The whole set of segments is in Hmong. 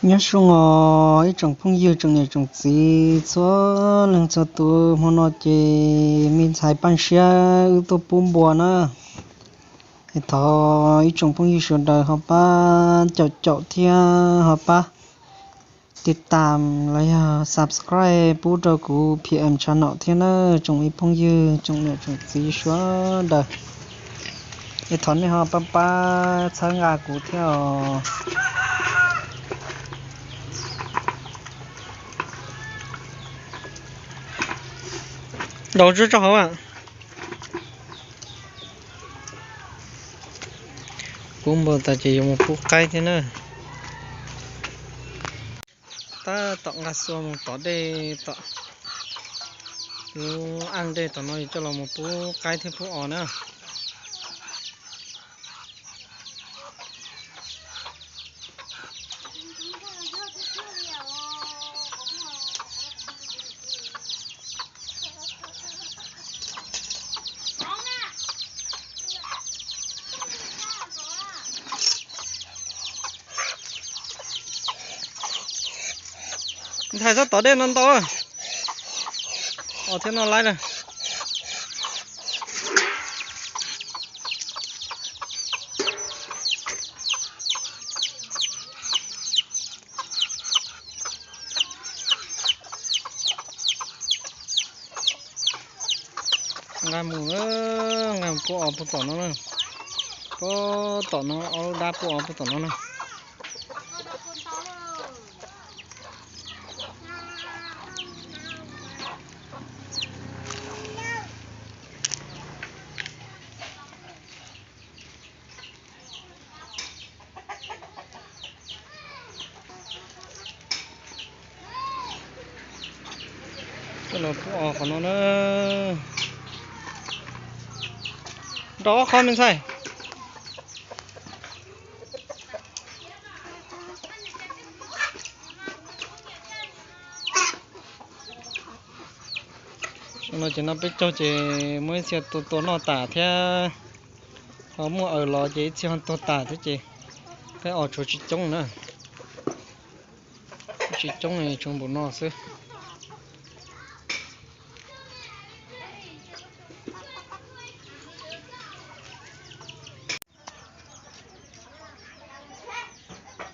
Nyob zoo os ib tsoom phooj ywg tsoom niam tsoom txiv txhua leej txhua tus, hmo no ces me ntxhais Paj Siab wb tuaj pub npua na. Es thov ib tsoom phooj ywg sawv daws ho pab caum caum thiab ho pab tiv tam los yog subscribe pub rau kuv P M channel thiab na tsoom ib phooj ywg tsoom niam tsoom txiv sawv daws. Es thov nej ho pab pab txhawb nqa kuv thiab os. Ntaus tsuag tso hauv. Pub npua tas ces yuav mus pub qaib thiab na. Tab tom nqa xua mus tom dej tom lub aj dej tom no coj los mus pub qaib thiab pub os na. Ntxhais txhob tom dej no ntau, os thiab no laib na. Nqa mus, nqa mus pub os pub tom no na. Pub tom no, ob lub dab pub os pub tom no na. Coj los pub os qhov no na. Nrog ob qhov me ntxhais. No ces no peb caug ces muaj ib txhia tua tua noj tas thiab, ho muaj aws los ces ib txhia ho tuag tas thiab ces peb os tshuav tsis coob na. Tsis coob, tshuav npaum no xwb.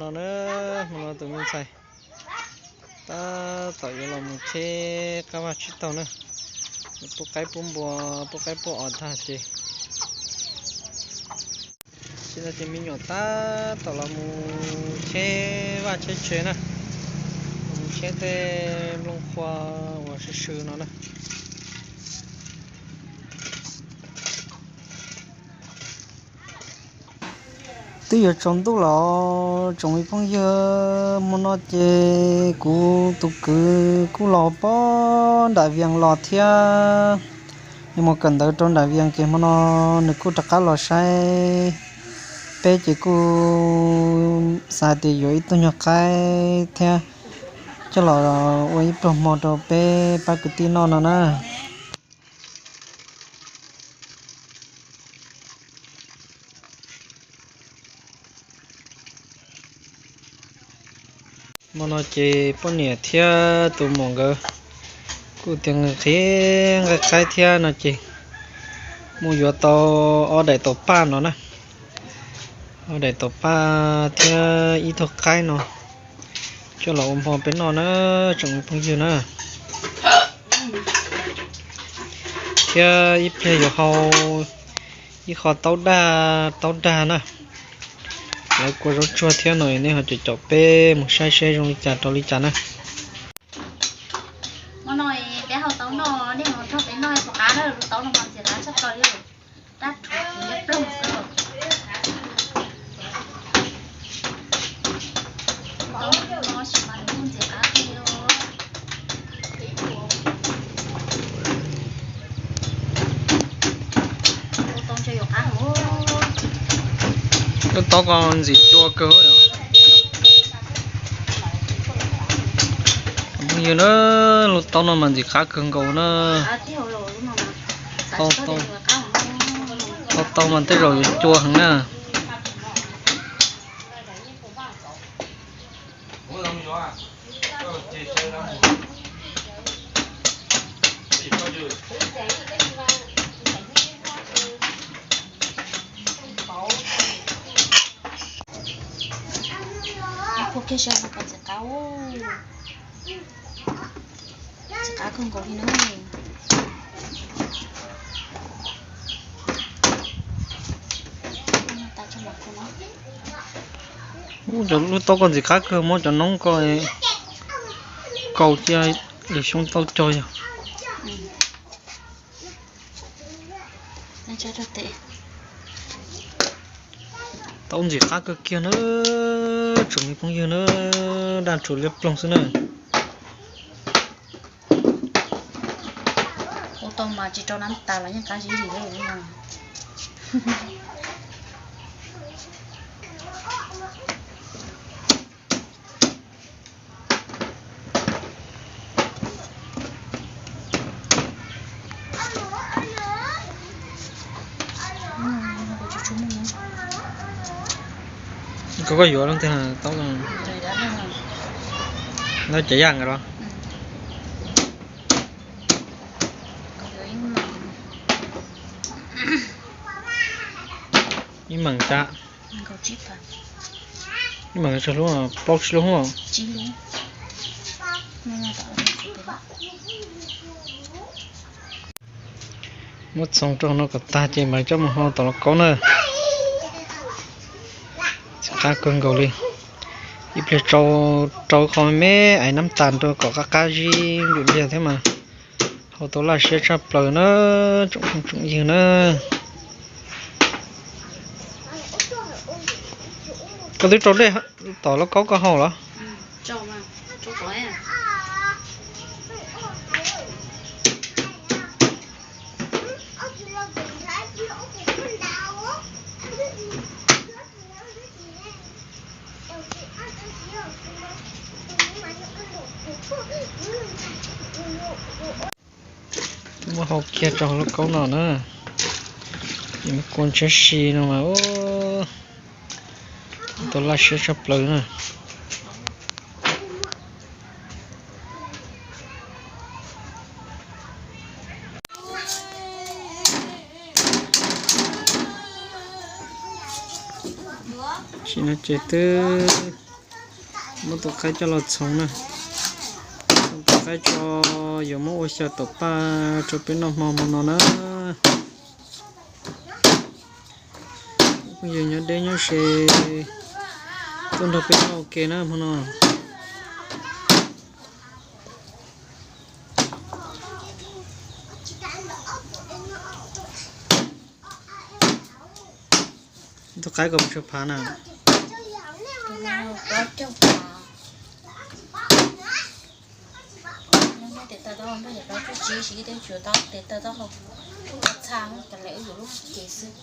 No na, hmo no tus me ntxhais tab tom yuav los mus cheb qab vaj tsib taug na, pub qaib pub npua, pub qaib pub os tag ces, tsis no ces me nyuam tab tom los mus cheb vaj cheb tsev na, mus cheb tej nplooj qhuav uas swm swm no na. Twb yuav tsaus ntuj los tsoom me phooj ywg, hmo no ces kuv tus kwv kuj los pog nram Vias los thiab, nws mus kawm ntawv rau nram Vias ces hmo no nws kuj rov qab los saib peb ces kuj xav tias yuav ib tug nyuag qaib thiab coj los ua ib pluag hmo rau peb pab kwv tij noj no na. Hmo no ces poj niam thiab tus muam nkawd kuj tias nqhis nqhis nqaij qaib thiab no ces mus yuav tau ob daim taum paj no na, ob daim taum paj thiab ib tug qaib no coj los ua hmo peb noj na, tsoom phooj ywg na. Thiab ib pliag yuav hau ib qho taub daj, taub daj na, lawv kua zaub tsuag thiab no, nej ho caum caum peb mus saib seb zoo li cas rau li cas na. Hmo no peb hau taub noj, nej mus nrog peb noj puas qab na, lub taub no mas ntxim qab tshaj plaws li, rab rhuv nyob ploog xwb. Taub no tab sis mas nws kuj ntxim qab kawg li os. Lub taub ko ntxim cua kawg. Phooj ywg na, lub taub no mas ntxim qab kawg nkaus na. Hau tau mas tej zaum yuav cua heev na. Phua kiag saib ho pom ntxim qab, ntxim qab kawg nkaus li na. Cov lub taub ko ntxim qab kawg, muab cov noob ko kaus cia li xyoob taub cog yog. Taub ntxim qab kawg kiag na, tsoom me phooj ywg na, daj rhuv liab ploog xwb na. Ua tau mas tsis rau nab tas los yeej qab zib li lawm no. Koj, koj yuav leej twg taub? Lawv cov yaj nkawd los? Ib meem cas? Ib meem tsawg lub? Plaub tsib lub. Muab txhoov rau no kom tag ces mam coj mus hau tom lauj kaub na. Qab kawg nkaus li. Ib pliag rau, rau qhov me me aiv nab tas rau kom qab qab zib nplum liag thiab mas hau tau laj siab tshaj plaws na, tsoom phooj tsoom ywg na. Koj twb rau dej tom lauj kaub koj hau los? Muab hau kiag rau hauv lauj kaub no na. Ces muab kua ntshiab si no mas tau laj siab tshaj plaws na. Sim no ces twb muab tus qaib coj los txhoov na. Txhoov tus qaib tso, yuav muab ua xyaw taum paj rau peb noj hmo hmo no na. Phooj ywg nyob deb nyob ze tuaj nrog peb noj ua ke na hmo no. Tus qaib kom tsawg phav na? Tes taw tau npaj yam tau tsuj tsi siv tej tsuav tau tes taw tau hau txha cov lawv wb yuav lub cev xwb.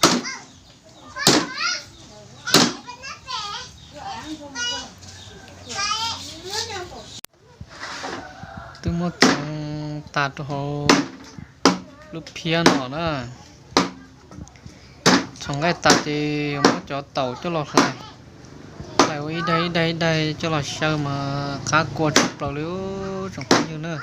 Twb muab txhoov tas rau hauv lub phiab no na. Txhoov nqaij tas ces yuav muab cov taum coj los hlais, hlais ua ib daig ib daig ib daig coj los xyaw mas qab kua tshaj plaws li tsoom phooj ywg na.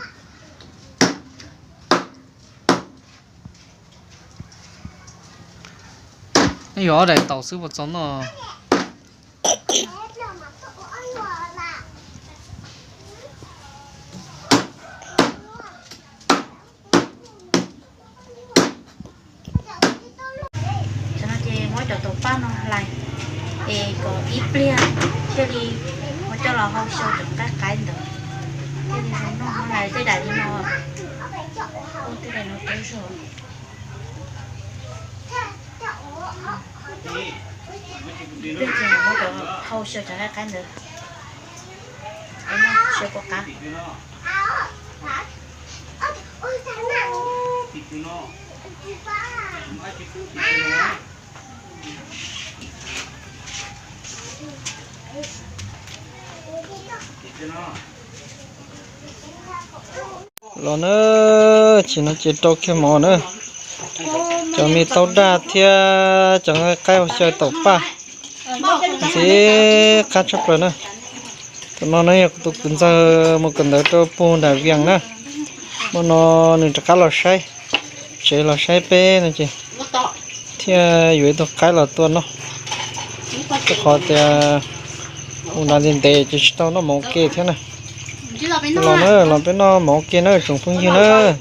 Nej yuav ob daim taum xwb puas txaus noj? Tam no ces muab cov taum paj no hlais es kom ib pliag thiaj li muab coj los hau xyaw cov nqaij qaib ntawd. Thiaj li zoo noj, hlais tej daim li no, tej daim no tau zog. Ib pliag ces muab cov hau xyaw cov nqaij qaib ntawd, xyaw kua qab. Los na, sim no ces rau kiag mov na, cov me taub daj thiab cov nqaij qaib ua xyaw taum paj, ntxim qab tshaj plaws na. Tus no na yog kuv tus kwv ntxawg mus kawm ntawv rau puag nram Vias na. Hmo no nws rov qab los saib, tsev los saib peb no ces thiaj yuav ib tug qaib los tua noj. Rau qhov tias mus nram ntev ntev ces tsis tau noj mov ua ke thiab na. Los na, los peb noj mov ua ke na tsoom phooj ywg na.